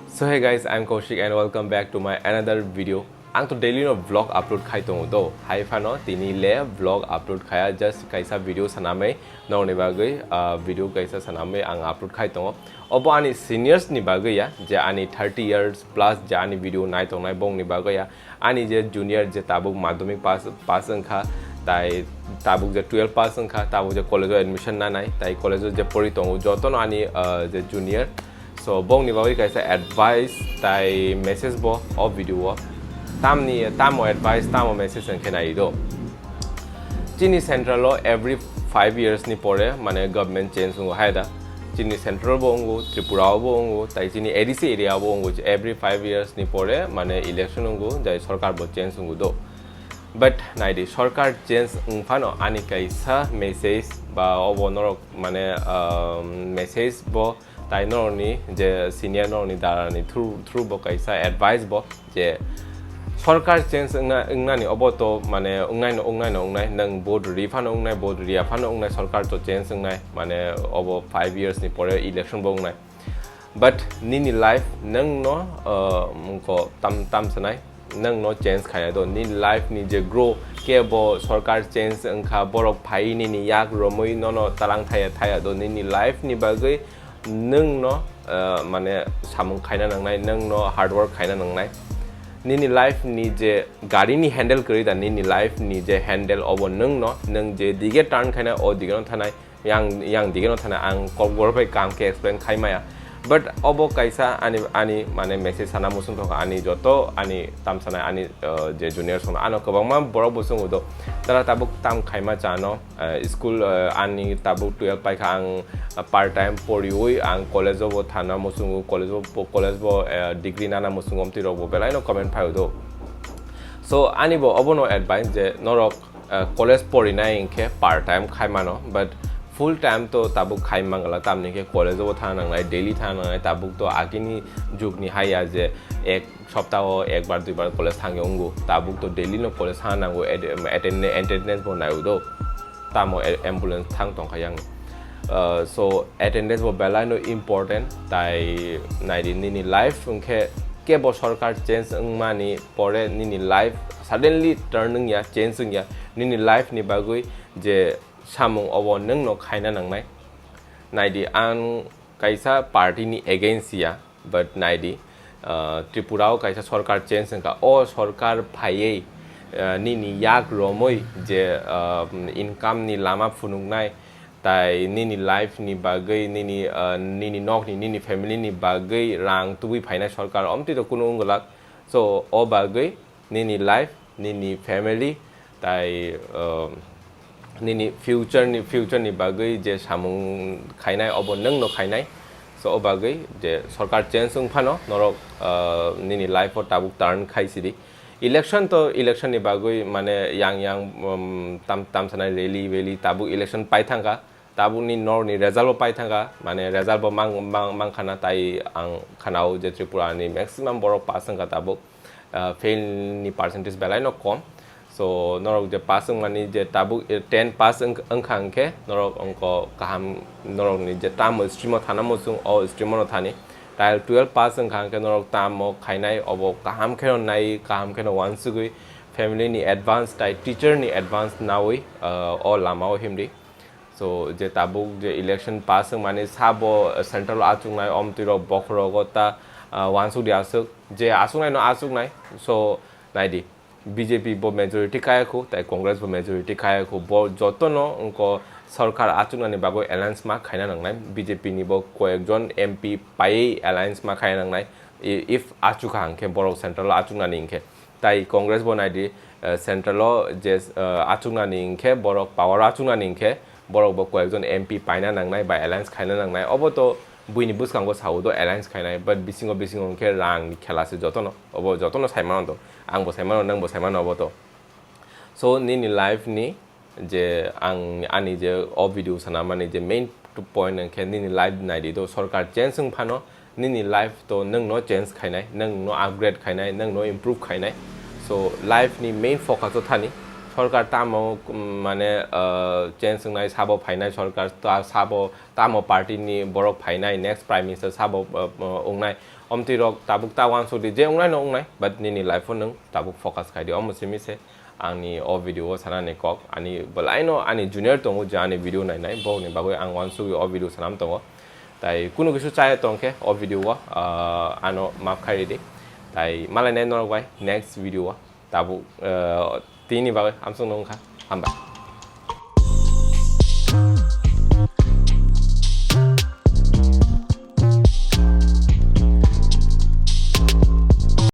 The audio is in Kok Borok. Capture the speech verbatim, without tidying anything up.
So hey guys, I'm Kaushik and welcome back to my another video. Ang to daily no vlog upload khai tongo do. Hai phano tini le vlog upload khaya, just kaisa video sanamai nongni bagwi, ah, video kaisa sanamai ang upload khai tongo. Obo ani seniors ni bagwi ya, je ani thirty years plus je ani video nai tongnai bongni bagwi ya. Ani je junior je tabuk madhyamik pass, pass wngkha, tai tabuk je twelve pass wngkha, tabuk je college o admission nanai, tai college o je pori tongo jotono ani, ah, je junior. So, bongni bagwi kaisa advice tai message bo o video o. Tamni, tamo advice, tamo message wngkhe nai do. Chini central o every five years ni pore, mane, government change wngo hai da. Chini central bo wngo, Tripura o bo wngo, tai chini A D C area bo wngo, every five years ni pore, mane, election wngo, jai sorkar bo change wngo do. But naidi, sorkar change wng phano ani kaisa message ba obo norok, mane, um, message bo tai norokni je senior norokni darani through, through bo kaisa advice bo je sorkar change wngna, wngnani obo to, mane, wngnai no, wngnai no, wngnai, nwng vote ri phano wngnai, vote riya phano wngnai, sorkar to change wngnai, mane, obo five years ni pore election bo wngnai. But nini life nwng no, uh, mungko tam, tam sanai, nwng no change khaina do. Nini life ni je grow kebo sorkar change wngkha, borok phai nini yak romwi nono talang thaya thaya do. Nini life ni bagwi nwng no, uh, mane, samung khaina nangnai, nwng no hard work khaina nangnai. Nini life ni je gari ni handle kwrwi da, nini life ni je handle obo nwng no, nwng je dige turn khaina o dige no thanai. Yang, yang dige no thana ang Kokborok bai kaham khe explain khai maya. But obo kaisa ani, ani mane message sana muchung thokha, ani joto ani tam sana ani, uh, je junior sono ano kwbangma borok bo chungo do. Tara tabuk tam khaima chano, uh, school, uh, ani tabuk twelve paikha ang, uh, part time poriwi ang college o bo thana muchungo, college o bo, college bo, uh, degree nana muchungo omtwi rok bo belai no comment phai do. So ani bo obono advice je norok, uh, college porinai hinkhe part time khai mano, but full time to tabuk khai mangala, tamni khe college o thana nangnai, daily thana nangnai, tabuk to agini jugni haya je ek saptaho ekbar duibar college thangwi wngo, tabuk to daily no college thana nango, at-, attend-, attendance bo nai udo, tamo a-, ambulance thang tongkha yang. Uh, so attendance bo belai no important, tai naidi nini life hinkhe kebo sorkar change wngmani pore nini life suddenly turn wngya, change wngya, nini life ni bagwi je samung obo nwng no khaina nangnai. Naidi, ang kaisa party ni against ya, but naidi, uh, Tripura o kaisa sorkar change wngkha, o sorkar phaiwi, uh, nini yak romwi je, uh, income ni lama phunuknai, tai nini life ni bagwi, nini, uh, nini nok ni, nini family ni bagwi rang tubui phainai sorkar omtwi to kunu wngwlak. So o bagwi nini life, nini family, tai, um, nini future ni, future ni bagwi je samung khainai, obo nwng no khainai. So o bagwi je sorkar change wng phano norok, uh, nini life o tabuk turn khai sidi. Election to election ni bagwi mane yang yang, um, tam, tam sanai rally valley tabuk election pai thangkha. Tabukni norni result bo pai thangkha, mane result bo mang, mang, mangkhana, tai ang khanao je Tripura ni maximum borok pass wngkha tabuk, ah, fail ni percentage belai no kom. So norok je pass wngmani je tabuk, eh, ten pass wng-, wngkha hwnkhe norok wngkho kaham, norok ni je tamo stream o thana muchung o stream o no thani. Tai twelve pass wngkha hwnkhe norok tamo khainai obo kaham kheno nai, kaham kheno uansugwi family ni advance tai teacher ni advance nawi, ah, o lama o himdi. So, je tabuk je election pass wngmani sabo, eh, central o achuknai omtwi rok bokhorogo ta, ah, uansukdi aswk, je achuknai no achuknai. So, naidi, B J P bo majority kaya khu, tai Congress bo majority kaya khu, bo jotono wngkho sorkar achuknani bagwi alliance ma khaina nangnai, B J P ni bo koyekjon M P paiwi alliance ma khaina nangnai, i-, if achukha hwnkhe borok central o achuknani hwnkhe. Tai Congress bo naidi, eh, central o je, eh, achuknani hinkhe, borok power o achuknani hinkhe, borok bo koyekjon M P paina nangnai ba alliance khaina nangnai. Obo to buini bwskango sao do alliance khainai, but bisingo, bisingo hinkhe rang ni khela se jotono. Obo jotono sai mano do. Ang bo sai mano, nwng bo sai mano obo to. So, nini life ni je ang ani je o video sanamani je main point hwnkhe nini life naidi do, sorkar change wng phano nini life to nwng no change khainai, nwng no upgrade khainai, nwng no improve khainai. So life ni main focus o thani sorkar tamo, um, mane, uh, change wngnai, sabo phainai sorkar, ta-, sabo tamo party ni borok phainai, next prime minister sabo, uh, uh, wngnai. Omtwi rok tabuk ta uansuk di, je wngnai no wngnai, but nini life o nwng tabuk focus khai di. Omo simi se ani o video o sanani kok. Ani bwlai no ani junior tongo, je ani video nai nai, bokni bagwi ang uansugwi o video sanam tongo. Tai kunu kisu chaya tong khe o video o, ah, ano maaf khai ridi. Tai malai nai norok bai next video o. Tabuk, ah, tini bagwi amsung no wngkha. Hambai.